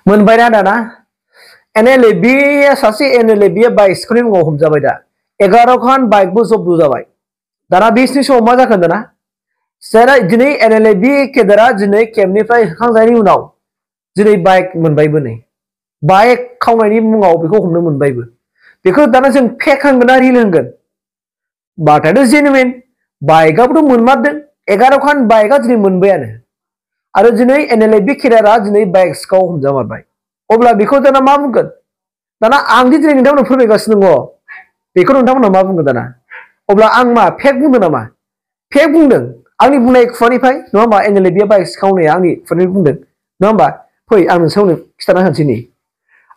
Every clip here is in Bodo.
मोनबाय ना दाना NLB सासे NLB बाइक स्कुलनि मुङाव हमजाबाय दा 11 खान बाइकबो जब्द जाबाय दाना बिसनि समाव मा जाखो दाना जेरै दिनै NLB केदारा दिनै केम्पनिफ्राय होखांजानायनि उनाव दिनै बाइक मोनबायबो नै बाइक खावनायनि मुङाव बेखौ हमनो मोनबायबो बेखौ दाना जों फेक होनगोन ना रिल होनगोन बाथायाथ' जेनुइन बाइकआबोथ' मोनमारदों 11 खान बाइकआ दिनै मोनबायानो आरो दिनै NLB केदारा दिनै बाइक सिखाव हमजामारबाय अब्ला बेखौ दाना मा बुंगोन दाना आं दिनै नोंथांमोननो फोरमायगासिनो दङ बेखौ नोंथांमोना मा बुंगोन दाना अब्ला आं मा फेक बुंदों नामा फेक बुंदों आंनि बुंनाय खुगानिफ्राय नङा होमबा NLB बाइक सिखावनाया आंनि खुगानिफ्राय बुंदों नङा होमबा फै आं नोंसोरनो खिथाना होनोसै नै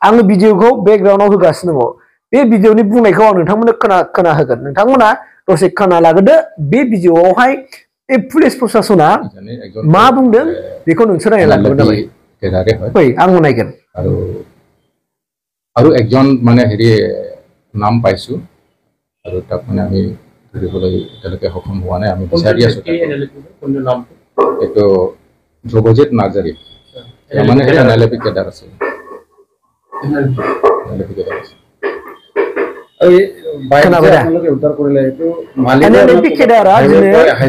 आङो भिडिअखौ बेकग्राउन्डआव होगासिनो दङ बे भिडिअनि बुंनायखौ आं नोंथांमोननो खोना होगोन नोंथांमोना दसे खोना लागोदो बे भिडिअआवहाय बे पुलिस प्रशासना मा बुंदों बेखौ नोंसोर नायना लागोन नामा फै आं नायगोन আৰু একজন মানে হেৰি নাম পাইছো আৰু তাক মানে আমি ধৰিবলৈ এতিয়ালৈকে সক্ষম হোৱা নাই আমি বিচাৰি আছো এইটো ধ্ৰুৱজিত নাৰ্জাৰী মানে NLB কেডাৰ আছে উদ্ধাৰ কৰিলে এইটো NLB কেডাৰা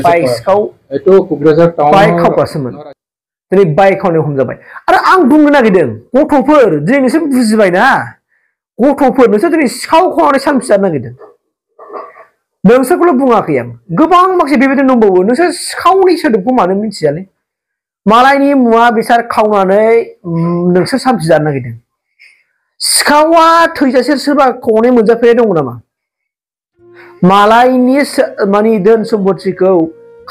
बाइक सिखाव এইটো कुक्राझार टाउन बाइक खावगासिनोमोन दिनै बाइक खावनायाव हमजाबाय आरो आं बुंनो नागिरदों गथ'फोर दिनै नोंसोर बुजिबायना गथ'फोर नोंसोर दिनै सिखाव खावनानै सान्थि जानो नागिरदों नोंसोरखौल' बुङाखै आं गोबां माखासे बेबायदिनो दंबावो नोंसोर सिखावनि सोदोबखौ मानो मिथियालै मालायनि मुवा बेसाद खावनानै नोंसोर सान्थि जानो नागिरदों सिखावा थैजासे सोरबा खावनाय मोनजाफेरनाय दङ नामा मालायनि माने धोन सम्पथिखौ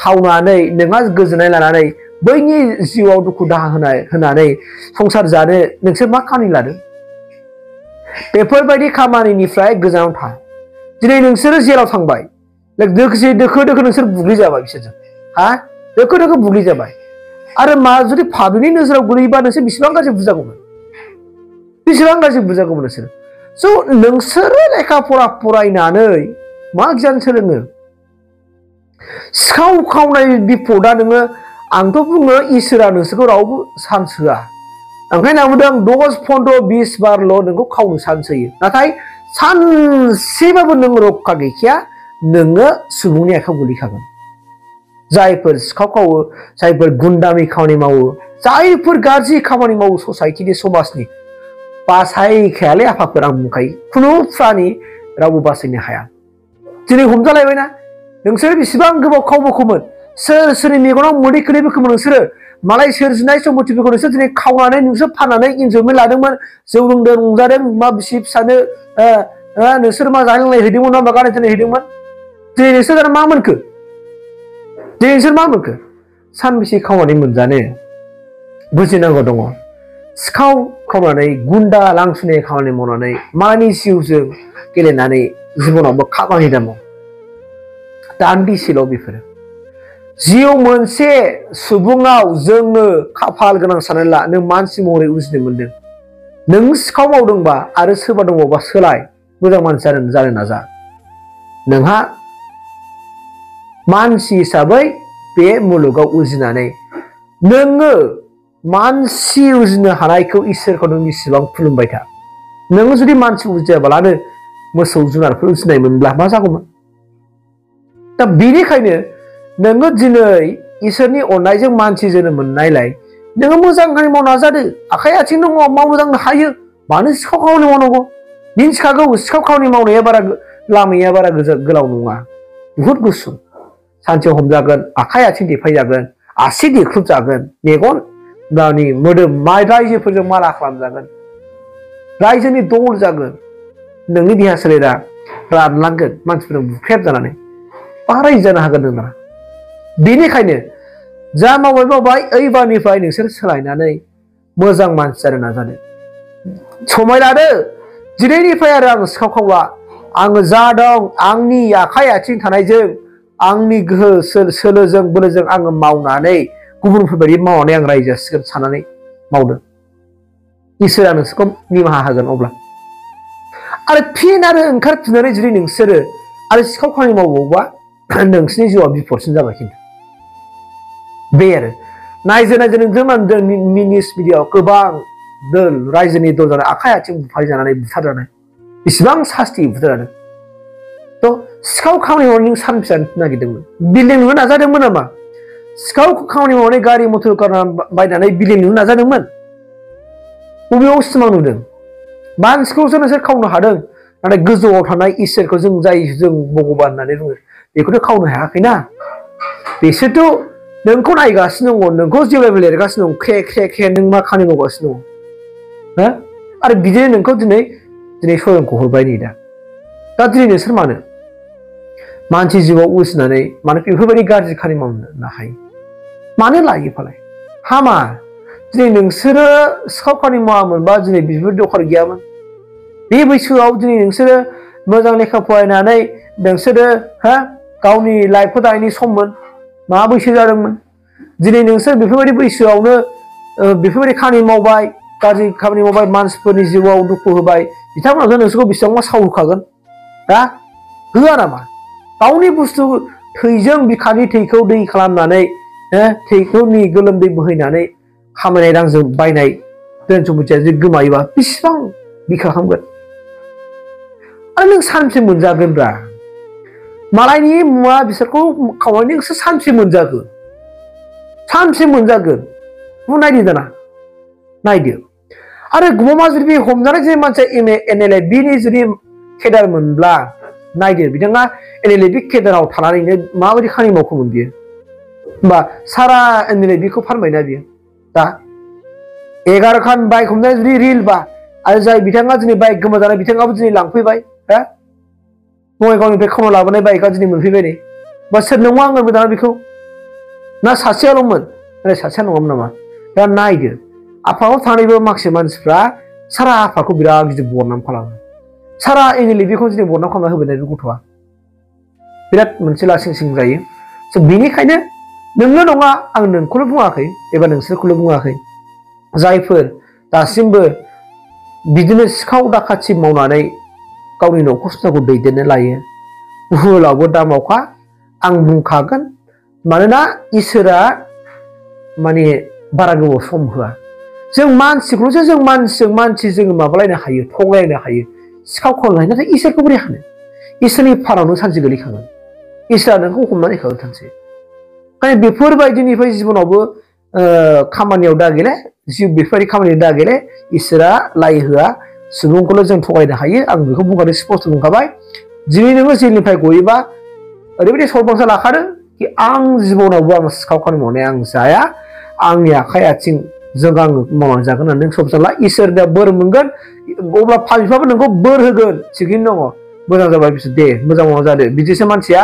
खावनानै नोंहा गोजोननाय लानानै बैनि जिउआव दुखु दाहा होनानै संसार जानो नोंसोर मा खामानि लादों बेफोरबायदि खामानिनिफ्राय गोजानाव था दिनै नोंसोरो जेलाव थांबाय दोखो दोखो नोंसोर बुग्लिजाबाय बिसोरजों हा दोखो दोखो बुग्लिजाबाय आरो मा जुदि फादुनि नोजोराव गोलैयोबा नोंसोर बेसेबां गाज्रि बुजागौमोन नोंसोर स' नोंसोरो लेखा फरा फरायनानै मा गियान सोलोङो सिखाव खावनाय बिपदा नोङो आंथ' बुङो इसोरा नोंसोरखौ रावबो चान्स होआ ओंखायनो आं बुंदों 10, 15, 20 बारल' नोंखौ खावनो चान्स होयो नाथाय सानसेबाबो नों रक्षा गैखाया नोङो सुबुंनि आखायाव गोलैखागोन जायफोर सिखाव खावो जायफोर गुन्दामि खामानि मावो जायफोर गाज्रि खामानि मावो ससाइटिनि समाजनि बासायखायालै आफाफोर आं बुंखायो खुनु प्रानि रावबो बासायनो हाया दिनै हमजालायबायना नोंसोर बेसेबां गोबाव खावबोखौमोन सोरनि मेगनाव मोदै खोलैबोखोमोन नोंसोरो मालाय सोरजिनाय सम्पथिफोरखौ नोंसोर दिनै खावनानै नोंसोर फाननानै इन्जयमेन्ट लादोंमोन जौ लोंदों रंजादों मा बिसि फिसानो नोंसोर मा जानाय लोंनाय हैदोंमोन मा गाननाय जोमनाय हैदोंमोन दिनै नोंसोर मा मोनखो सानबेसे खावनानै मोनजानो बुजिनांगौ दङ सिखाव खावनानै गुन्दा लांसुनाय खामानि मावनानै मानि जिउजों गेलेनानै जिबनावबो खामानि दङ दान्दिसेल' बेफोरो जिउ मोनसे सुबुङाव जोङो खाफाल गोनां साननानै ला नों मानसि महरै उजिनो मोनदों नों सिखाव मावदोंबा आरो सोरबा दङबा सोलाय मोजां मानसि जानो नाजा नोंहा मानसि हिसाबै बे मुलुगाव उजिनानै नोङो मानसि उजिनो हानायखौ इसोरखौ नों बेसेबां खुलुमबाय था नोङो जुदि मानसि उजियाबालानो मोसौ जुनारफोर उजिनाय मोनब्ला मा जागौमोन दा बेनिखायनो नोङो दिनै इसोरनि अननायजों मानसि जोनोम मोननायलाय नोङो मोजां खामानि मावनो नाजादो आखाइ आथिं दङ मावनो दांनो हायो मानो सिखाव खामानि मावनांगौ मिन्थिखागौ सिखाव खामानि मावनाया लामाया बारा गोलाव नङा बुहुत गुसुं सानसेयाव हमजागोन आखाइ आथिं देफायजागोन आसि देख्रुबजागोन मेगन गावनि मोदोम रायजोफोरजों माला खालामजागोन रायजोनि दल जागोन नोंनि देहा सोलेरा रानलांगोन मानसिफोरजों बुख्रेब जानानै बाराय जानो हागोन नोंना बेनिखायनो जा मावबाय ओइबारनिफ्राय नोंसोर सोलायनानै मोजां मानसि जानो नाजादो समाय लादो दिनैनिफ्राय आरो आं सिखाव खावला आङो जा दं आंनि आखाइ आथिं थानायजों आंनि गोहो सोलोजों बोलोजों आङो मावनानै गुबुनफोरबायदि मावनानै आं रायजो जासिगोन साननानै मावदो इसोरा नोंसोरखौ निमाहा होगोन अब्ला आरो फिन आरो ओंखारफिननानै जुदि नोंसोरो आरो सिखाव खामानि मावबावोबा नोंसोरनि जिउआ बिपदसिन जाबाय खिन्थु बे आरो नायजे नोंसोर मा होनदों निउस मिडियाआव गोबां दोल रायजोनि दल जानाय आखाइ आथिं बुफायजानानै बुथारजानाय बेसेबां सास्ति बुथारजादों थ' सिखाव खामानि मावनानै सानसे जानो नागिरदोंमोन बिल्डिं लुनो नाजादोंमोन नामा सिखाव खामानि मावनानै गारि मथर बायनानै बिल्डिं लुनो नाजादोंमोन बबेयाव सिमां नुदों मानसिखौसो नोंसोर खावनो हादों नाथाय गोजौआव थानाय इसोरखौ जों भगबान होननानै बुङो बेखौथ' खावनो हायाखैना बिसोरथ' नोंखौ नायगासिनो दङ नोंखौ जेब्लायबो लिरगासिनो दं ख्रे ख्रे ख्रे नों मा खामानि मावगासिनो दङ आरो बिदिनो नोंखौ दिनै सयंखौ हरबाय नै दा दिनै नोंसोर मानसि जिउआव उजिनानै मानो बेफोरबायदि गाज्रि खामानि मावनो हायो मानो लायो फालाय हामा दिनै नोंसोरो सिखाव खामानि मावामोनबा दिनै बेफोर दखान गैयामोन बे बैसोआव दिनै नोंसोरो मोजां लेखा फरायनानै नोंसोरो गावनि लाइफखौ दानायनि सममोन मा बैसो जादोंमोन दिनै नोंसोर बेफोरबायदि बैसोआवनो बेफोरबायदि खामानि मावबाय गाज्रि खामानि मावबाय मानसिफोरनि जिउआव दुखु होबाय बिथांमोनाथ' नोंसोरखौ बेसेबांबा सावहोखागोन दा होआ नामा गावनि बुस्थु थैजों बिखानि थैखौ दै खालामनानै थैखौनि गोलोमदै बोहैनानै खामायनाय रांजों बायनाय धोन सम्पथिया जुदि गोमायोबा बेसेबां बिखा खालामगोन आरो नों सानसे मोनजागोनब्रा मालायनि मुवा बिसोरखौ खावनानै नोंसोर सानसे मोनजागोन नायदो दाना नायदो आरो गमा जुदि बे हमजानाय जे मानसिया एनएलए बिनि जुदि केडार मोनब्ला नायदो बिथाङा एनएलए बि केडाराव थानानैनो माबायदि खामानि मावखोमोन बियो होमबा सारा एनएलए बिखौ फानबायना बियो दा 11 खान बाइक हमनाय जुदि रिल बा आरो जाय बिथाङा दिनै बाइक गोमाजानाय बिथाङाबो दिनै लांफैबाय बङाइगावनिफ्राय खावना लाबोनाय बाइकआ दिनै मोनफैबाय नै बा सोर नङा आङो दाना बेखौ ना सासेयाल'मोन नाथाय सासेया नङामोन नामा दा नायदो आफादाव थानायबो माखासे मानसिफ्रा सारा आफादखौ बिराद गिदिर बदनाम खालामो सारा एनएलए बिखौ दिनै बदनाम खालामना होबाय बे गथ'आ बिराद मोनसे लासिं सिं जायो स' बेनिखायनो नोंल' नङा आं नोंखौल' बुङाखै एबा नोंसोरखौल' बुङाखै जायफोर दासिमबो बिदिनो सिखाव दाखाथि मावनानै गावनि न'खर संसारखौ दैदेननो लायो बुहुलावबो दामावखा आं बुंखागोन मानोना इसोरा माने बारा गोबाव सम होआ जों मानसिखौल'सो जों मानसिजों माबालायनो हायो थगायलायनो हायो सिखाव खावनो हायो नाथाय इसोरखौ बोरै हानो इसोरनि फारावनो सानसे गोलैखागोन इसोरा नोंखौ हमनानै होखागोन सानसे ओंखायनो बेफोरबायदिनिफ्राय जिबनावबो खामानियाव दागेले बेफोरबायदि खामानियाव दागेले इसोरा लाइ होआ सुबुंखौल' जों थगायनो हायो आं बेखौ बुंखादों स्पष्ट बुंखाबाय दिनै नोङो जेलनिफ्राय गयोबा ओरैबायदि सरबांसा लाखादों कि आं जिबनावबो आं सिखाव खामानि मावनाय आं जाया आंनि आखाइ आथिंजों आं मावनानै जागोन होननानै नों सबसाला इसोरनिया बोर मोनगोन अब्ला बिफाबो नोंखौ बोर होगोन थिगैनो दङ मोजां जाबाय बिसोर दे मोजां मावना जादो बिदिसो मानसिया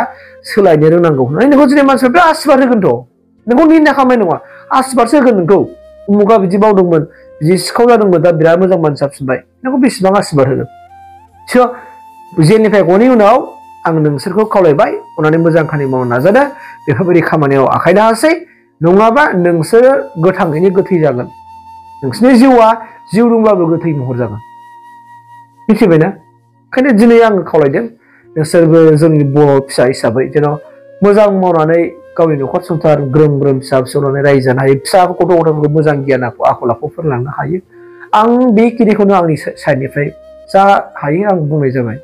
सोलायनो रोंनांगौ होननानै नोंखौ दिनै मानसिफ्रा बिराद आसिरबाद होगोनथ' नोंखौ निन्दा खालामनाय नङा आसिरबादसो होगोन नोंखौ उमुगा बिदि मावदोंमोन बिदि सिखाव जादोंमोन दा बिराद मोजां मानसि जाफिनबाय नोंखौ बेसेबां आसिरबाद होगोन स' जेलनिफ्राय गनायनि उनाव आं नोंसोरखौ खावलायबाय अननानै मोजां खामानि मावनो नाजादो बेफोरबायदि खामानियाव आखाइ दासै नङाबा नोंसोरो गोथाङैनो गोथै जागोन नोंसोरनि जिउआ जिउ दंब्लाबो गोथै महर जागोन मिथिबायना ओंखायनो दिनै आङो खावलायदों नोंसोरबो जोंनि बर' फिसा हिसाबै जेन' मोजां मावनानै गावनि न'खर संसार ग्रोम ग्रोम फिसा फिसौ लानानै रायजो जानो हायो फिसा गथ' गथायफोरखौ मोजां गियान आखल आखु फोरोंलांनो हायो आं बेखिनिखौनो आंनि साइडनिफ्राय जा हायो आं बुंनाय जाबाय